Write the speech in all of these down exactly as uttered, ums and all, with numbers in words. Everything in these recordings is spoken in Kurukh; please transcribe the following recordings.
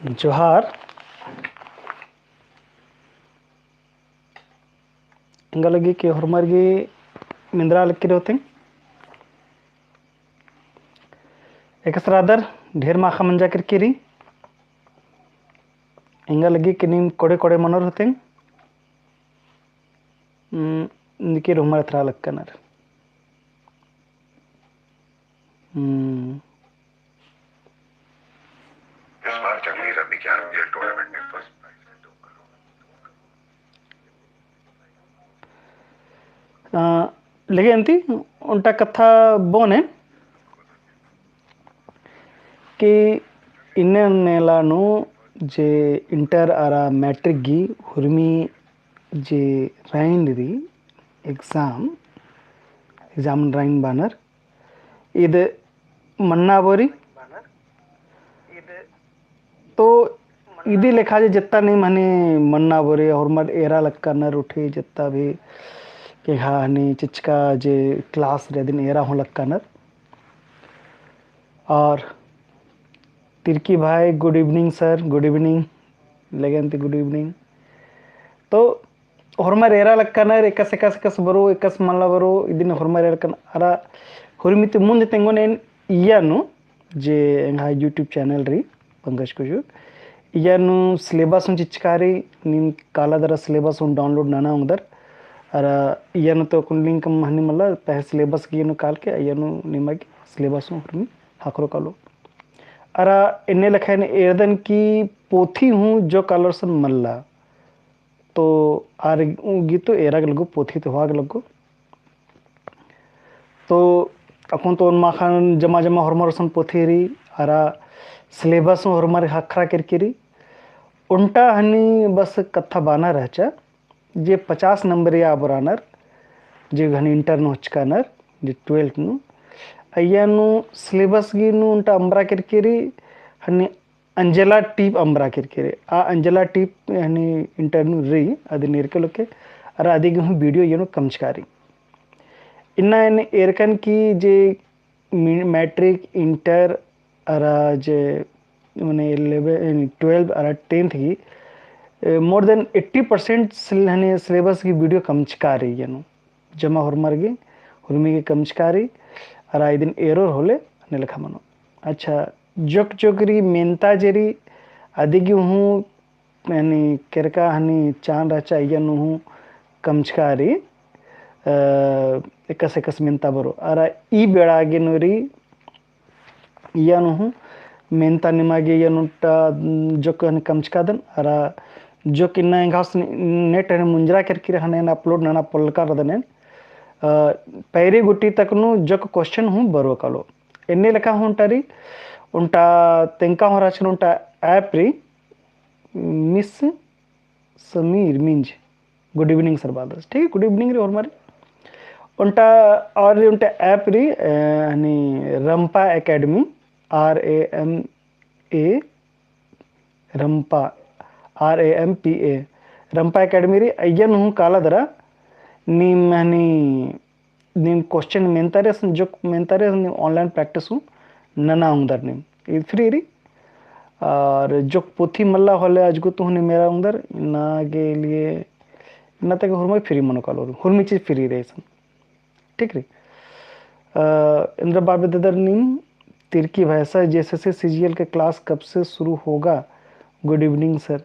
जोहार। एंगा लगी कि होरमर गे मेंदरा लक्की रओ तेंग। एकस रअदर ढेर माखा मंजा केरकी रई। एंगा लगी कि नीम कोड़े कोड़े मनोर होतेंग। हम्म, निके होरमर एथरा लक्कनर। हम्म। इस बार जंगली रवि के आरपीएल टूर्नामेंट में फर्स्ट प्राइज है दो करोड़। अ, लेकिन अन्ती ओन्टा कत्था बओन कि इन्ने नेला नू जे इंटर अरा मैट्रिक गही हुरमी जे रअनर एग्जाम, एग्जाम रअनर बअनर, इद मन्ना बओर। तो इदी लेखा जे जेत्ता नीम हनी मन्ना बओर, होरमर एरा लक्कनर उठे जेत्ता भी के हा हनी चिचका जे क्लास रई अदिन एरा हूँ लक्कनर। और तिरकी भाई, good evening sir, good evening। लेकिन अन्ती good evening। तो होरमर एरा लक्कनर, एकस, एकस, एकस बरो, एकस मल्ला बरो, इदिन होरमर एरा लक्कनर, अरा हुरमी ती मुन्द तेंगोन एन इया नू, जे एंग्है YouTube channel रई, पंकज कुजूर, इया नू syllabus हूँ चिचका रई, नीम काला दरा syllabus हूँ download नना ओंगदर, अरा इया नू तो अक्कुन link हनी मल्ला, पहें syllabus गही नू काल के, इया नू निमा गे syllabus हूँ हुरमी ख़क्खरो कालो। अरा एन्ने लेखा एन एरदन कि पोथी हूँ जोक आलर सन मल्ला, तो आर गही तो एरा गे लग्गो, पोथी तो होआ गे लग्गो। तो अक्कुन तो ओन माखा जमा जमा होरमर सन पोथी रई, अरा syllabus हूँ होरमर ख़क्खरा केरकी रई। ओन्टा हनी बस कत्था बअना रहचा, जे पचास नंबरिया आबो रअनर, जे हनी इंटर नू होचकानर, जे twelfth नू, अइया नू syllabus गही नू ओन्टा अम्बरा केरकी रई, हनी अंजला टीप अम्बरा केरकी रई। आ अंजला टीप हनी इंटर नू रई, अदिन एरके लोके, अरा अदी गही हूँ video इया नू कमचका रई। इन्ना एन एरकन कि जे मी-, मैट्रिक, इंटर, अरा जे मने eleven, यानी twelfth अरा tenth गही, ए, more than eighty percent सिल-, हनी syllabus गही video कमचका रई इया नू। जमा होरमर गे, हुरमी गे कमचका रई, अरा इदिन एरोर होले, अन्ने लेखा मनो। अच्छा, जोक जोक रई मेन्ता जे रई, अदी गही हूँ, यानी केरका हनी चान रहचा इया नू हूँ कमचका रई, अ, एकस एकस मेन्ता बरो। अरा ई बेड़ा गे नू रई, इया नू हूँ मेन्ता निमा गे इया नू ओन्टा, जोक हनी कमचकादन, अरा जोक इन्ना एंग्है सन net हनी मुंजरा केरकी रई हनी एन upload नना पोल्लका रअदन एन। अ, पैरी गुट्ठी तक नू जोक question हूँ बरो कालो। एन्ने लेखा हूँ ओन्टा रई, ओन्टा तेंका हूँ रहचकन ओन्टा app रई, miss Sameer Minj, good evening sir बादस। ठीक है, good evening रई होरमारी। ओन्टा और रई ओन्टा app रई, अ, हनी रंपा Academy, R A M A, Rampa, R A M P A, रंपा Academy रई, अइय्या नू हूँ काला दरा, नीम हनी नीम question मेन्तारियस, जो मेन्तारियस नीम online practice हूँ नना ओंगदर नीम। ई free रई। और जो पोथी मल्ला होले अजगुत हूँ नीम एरा ओंगदर, इन्ना गे लिए, इन्ना तक होरमर free मनो कालो, होरमी चीज free रई सन। ठीक रई। अ, इन्द्रा बाबे ददर नीम, तिरकी भाई sir, JSSC CGL के class कब से शुरू होगा? Good evening sir।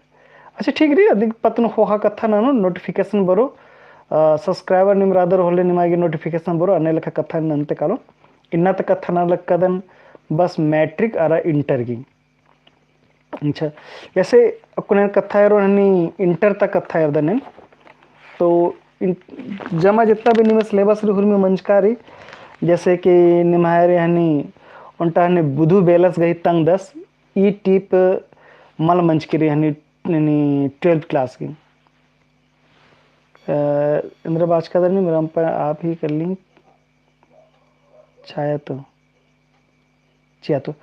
अच्छा, ठीक रई, अदिक पत्त नू ख़ोख़ा कत्था ननो, notification बरो, अ, subscriber नीम रअदर होले निमा गे notification बरो, अन्ने लेखा कत्था नन्ते कालो। इन्ना ता कत्था नना लक्कादन बस matric अरा inter गी। अच्छा, जैसे अक्कुन एन कत्था एरोन हनी inter ता कत्था एरदन एन। तो इन-, जमा जितना भी निम्है syllabus रई हुरमी मंजका रई, जैसे कि निम्है रई हनी, ओन्टा हनी बुधु बेलस गही तंगदस, ई टीप मल मंजकी रई हनी, हनी twelfth class गी। अ, इन्द्रा बाचकादर नीम रंपा आप ही कर link छाया तो। चिआ तो।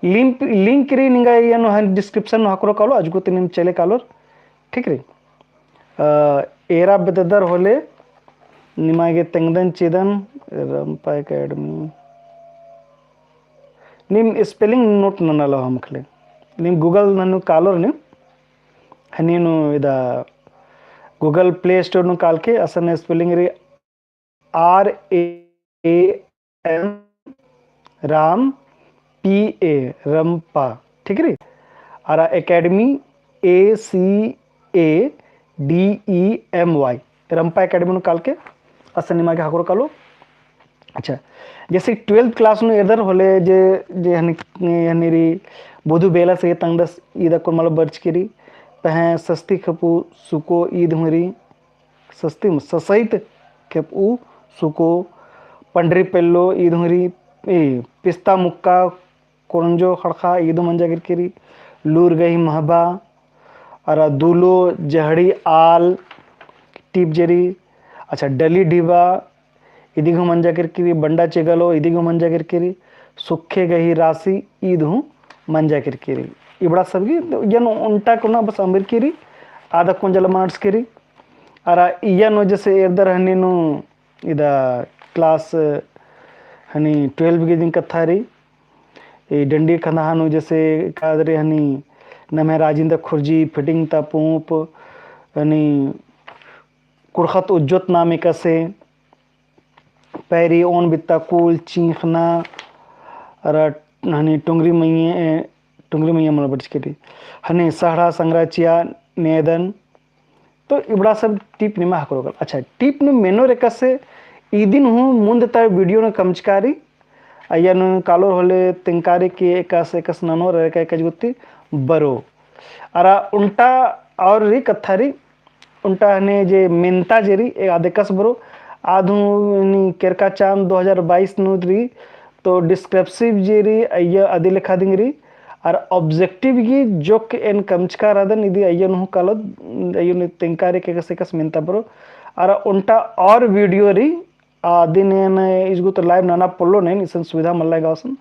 Link, link रई निंगा इय्या नू हनी description नू ख़क्खरो कालो, अजगुत नीम चले कालोर। ठीक रई। अ, एरा बेद्ददर होले, निमा गे तेंगदन चिदन, रंपा Academy। नीम spelling note नना लो हम खले। नीम Google ननु कालोर नीम, हनी नू इदा Google Play Store नू कालके असन spelling रई R A M Ram P A, रंपा, ठीक रई? अरा Academy A C A D E M Y, रंपा Academy नू कालके असन निमा गे ख़क्खरो कालो। अच्छा, जैसे twelfth class नू एरदर होले जे, जे हनी, हनी रई बोधु बेला से तंगदस ईद अक्कुन मला बरचकी रई, पहें सस्ती खेपू सुको ईद हूँ रई, सस्ती म-, ससइत खेपू सुको, पंडरी पेल्लो ईद हूँ रई, ए, पिस्ता मुक्का, कोरंजो खड़खा ईद हूँ मंजा केरकी रई, लूर गही महबा, अरा दूलो जहड़ी आल टीप जे रई, अच्छा, डली ढिबा, इदी गे हूँ मंजा केरकी रई, बंडा चेगलो, इदी गे हूँ मंजा केरकी रई, सुखे गही रासी, ईद हूँ मंजा केरकी रई। इबड़ा सब गे, यन ओन्टा कुना बस अम्बरकी रई, आद अक्कुन जला मानड़सकी रई। अरा इया नू जैसे एरदर हनी नू, इदा class हनी twelve गे दिम कत्था रई, ई डंडी खंदहा नू जैसे कादरी हनी, नम्है राजिन्दा खुर्जी, फिटिंग ता पूंप, हनी कुड़खत उज्जोत नाम एकासे, पैरी ओन बित्ता कुल, चींख़ना, अरा हनी टुंगरी मइय्याँ, ए, टुंगरी मइय्याँ मला बरचकी रई। हनी सहड़ा संगरा चिआ नेदन। तो इबड़ा सब टीप निमा ख़क्खरो कालो। अच्छा, टीप नू मेनोर एकासे इदिन हूँ मुन्द ता video नू कमचका रई, अइया नू कालोर होले तेंगका रई कि एकासे एकासे ननोर एका एकासे गुट्ठी बरो। अरा ओन्टा और रई कत्था रई, ओन्टा हने जे मेन्ता जे रई, ए आद एकासे बरो, आद हूँ हनी केरका चान दो हजार बाईस नू रई, तो descriptive जे रई, अइया अदी लेखा दिम रई, अरा objective गे जोक एन कमचका रअदन, इदी अइया नू हूँ कालोत, अइया नू तेंगका रई कि एकासे एकासे मेन्ता बरो, अरा ओन्टा और video रई, आ, अदिन एन इजगो तो live नना पोल्लोन एन, इसन सुविधा मल्ला एंग्है गाँव सन।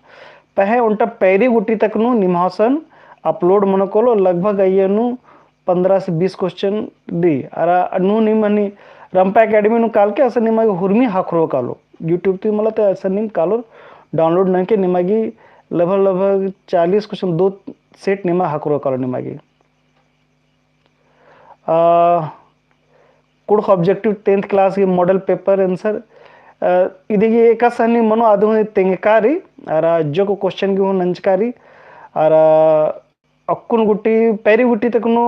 पहें ओन्टा पैरी गुट्ठी तक नू निम्है सन upload मनो कालो, लगभग अइया नू पन्द्रह से बीस question रई। अरा नू नीम हनी रंपा Academy नू कालके असन निमा गे हुरमी ख़क्खरो कालो। YouTube ती मला तो असन नीम कालोर download ननके निमा गे लगभग, लगभग चालीस question दो set निमा ख़क्खरो कालो निमा गे। आ, कुँड़ुख़ objective tenth class गे model paper answer, अ, इदी गे एकासे हनी मनो आद हूँ तेंगका रई, अरा जोक question गे हूँ नंजका रई, अरा अक्कुन गुट्ठी, पैरी गुट्ठी तक नू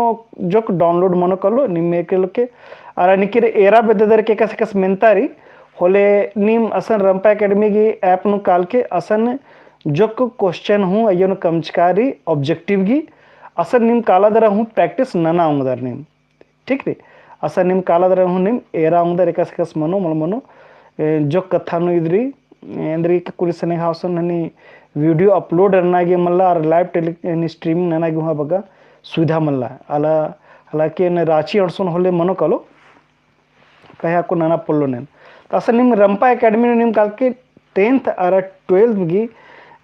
जोक download मनो कालो, निम एकेलोके, अरा निकिर एरा बेद्ददर कि एकासे एकासे मेन्ता रई, होले नीम असन रंपा Academy गे app नू कालके असन जोक question हूँ अइया नू कमचका रई objective गे, असन नीम काला दरा हूँ practice नना ओंगदर नीम। ठीक रई? असन नीम काला दरा हूँ नीम एरा ओंगदर एकासे एकासे मनो, मल मनो, ए, जोक कत्था नू इदरी, एन्दरी के कुरी सने हासन हनी video upload नना गे मल्ला, अरा live tele-, हनी streaming नना गे हूँ बग्गे सुविधा मल्ला। अला, हालांकि एन राँची अंड़सोन होले मनो कालो, पहें अक्कुन नना पोल्लोन एन। तो असन नीम रंपा Academy नू नीम कालके tenth अरा twelfth गे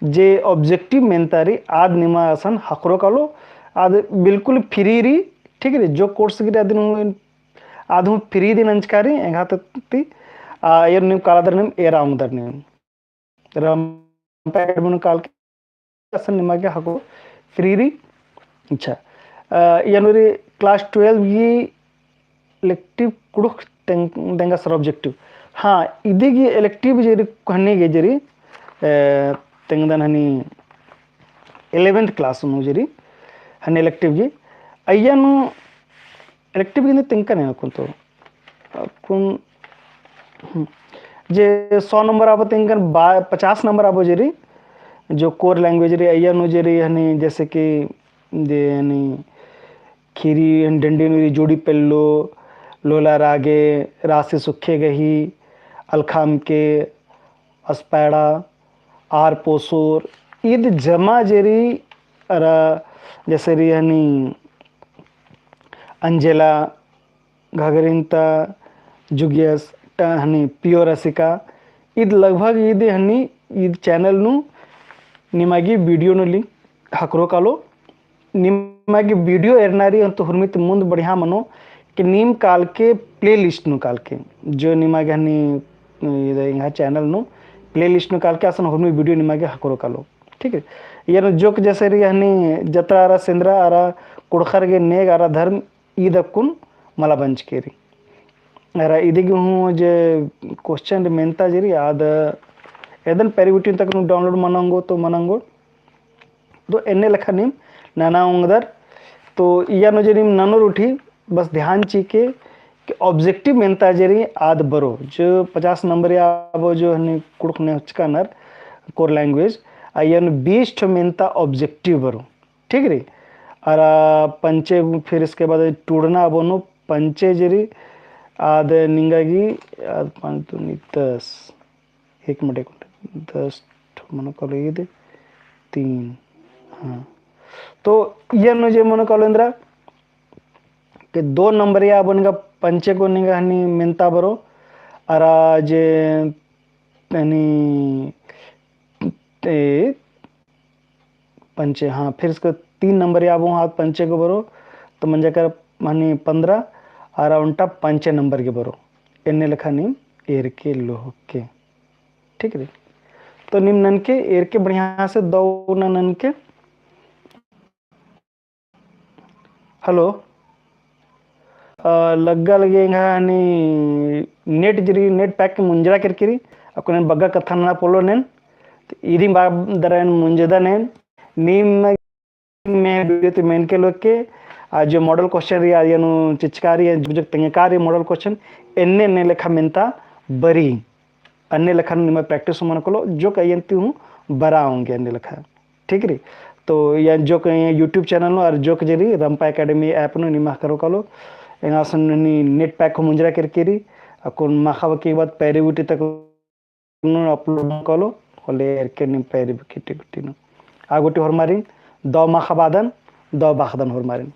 जे objective मेन्ता रई, आद निमा असन ख़क्खरो कालो, आद बिल्कुल free रई, ठीक रई, जो course गे रई, आद नू, आद हूँ free दिम नंजका रई, एंग्है ती, आ, एन नीम काला दरा नीम एरा ओंगदर नीम। रंपा Academy नू कालके असन निमा गे ख़क्खरो free रई। अच्छा, अ, इया नू रई class twelve गे elective कुँड़ुख़ तेंग-, तेंगा सर objective। हाँ, इदी गे elective जे रई हनी गे जे रई, अ, तेंगदन हनी eleventh class नू जे रई हनी elective गे। अइया नू elective गे तेंगकन एन अक्कुन तो। अक्कुन, हम्म, जे सौ number आबो तेंगकन बा-, पचास number आबो जे रई, जो core language रई, अइया नू जे रई हनी, जैसे कि, जे हनी, खीरी हनी डंडी नू रई, जोड़ी पेल्लो, लोला रागे, रासी सुखे गही, अलखा अमके, असपैड़ा, आर पोसोर, ईद जमा जे रई, अरा जैसे रई हनी अंजेला, घाघरिन ता जुगियस टा हनी पियोर असिका। ईद लगभग ईद हनी ईद channel नू निमा गे video नू link ख़क्खरो कालो। निमा गे video एरना रई तो हुरमी ती मुन्द बढ़िया मनो कि नीम कालके playlist नू कालके जो निमा गे हनी ईद एंग्है channel नू playlist नू कालके असन हुरमी video निमा गे ख़क्खरो कालो। ठीक है, इय्या नू जोक जैसे रई हनी जतरा अरा सेंदरा अरा कुँड़ुख़र गे नेग अरा धर्म ईद अक्कुन मला बंचकी रई। अरा इदी गे हूँ जे question मेन्ता जे रई आद एदन पैरी गुट्ठिन तक नू download मना ओंगो तो मना ओंगो। तो एन्ने लेखा नीम नना ओंगदर। तो इय्या नू जे नीम ननोर गुट्ठी बस ध्यान चिके कि objective मेन्ता जे रई आद बरो। जो पचास नंबरिया आबो जो हनी कुँड़ुख़ नेहचका नर core language, अइय्या नू बीस ठो मेन्ता objective बरो। ठीक रई। अरा पंचे फिर इसके बाद टूड़ना आबो नू पंचे जे रई आद निंगा गे आद पाँच दूनी दस। एक मिनट, एक मिनट। दस ठो मनो कालो ईद तीन। हाँ। तो इय्या नू जे मनो कालो एन्दरा कि दो नंबरिया आबो निंगा पंचे को निंगा हनी मेन्ता बरो। अरा जे हनी ए पंचे, हाँ, फिर इसके तीन नंबरिया आबो हूँ आद पंचे को बरो, तो मंजा कर हनी पन्द्रह, अरा ओन्टा पंचे नंबर गे बरो। एन्ने लेखा नीम एरके लोहके। ठीक रई। तो नीम ननके एरके बढ़िया से दौ ना ननके। Hello। अ, लग्गा लगी एंगा हनी net जे रई, net pack मुंजरा केरकी रई, अक्कुन एन बग्गे कत्था नना पोल्लोन एन, तो इदी बा दरा एन मुंजदन एन, नीम में video ती मेनके लोके, आ जो model question रई, आ इय्या नू चिचका रई, जुग जुग तेंगका रई model question, एन्ने एन्ने लेखा मेन्ता बरई। अन्ने लेखा नू निमा practice मनो कालो, जोक अइय्या ती हूँ बरआ ओंगे अन्ने लेखा। ठीक रई। तो इय्या जोक YouTube channel नू अरा जोक जे रई रंपा Academy app नू निमा करो कालो। एंगा सन हनी net pack हूँ मुंजरा केरकी रई। अक्कुन माखा बकी बाद पैरी गुट्ठी तक नू upload कालो। होले एरके नीम पैरी बकी गुट्ठी नू। आ गुट्ठी होरमारिन, दौ माखा बादन, दौ बाखदन होरमारिन।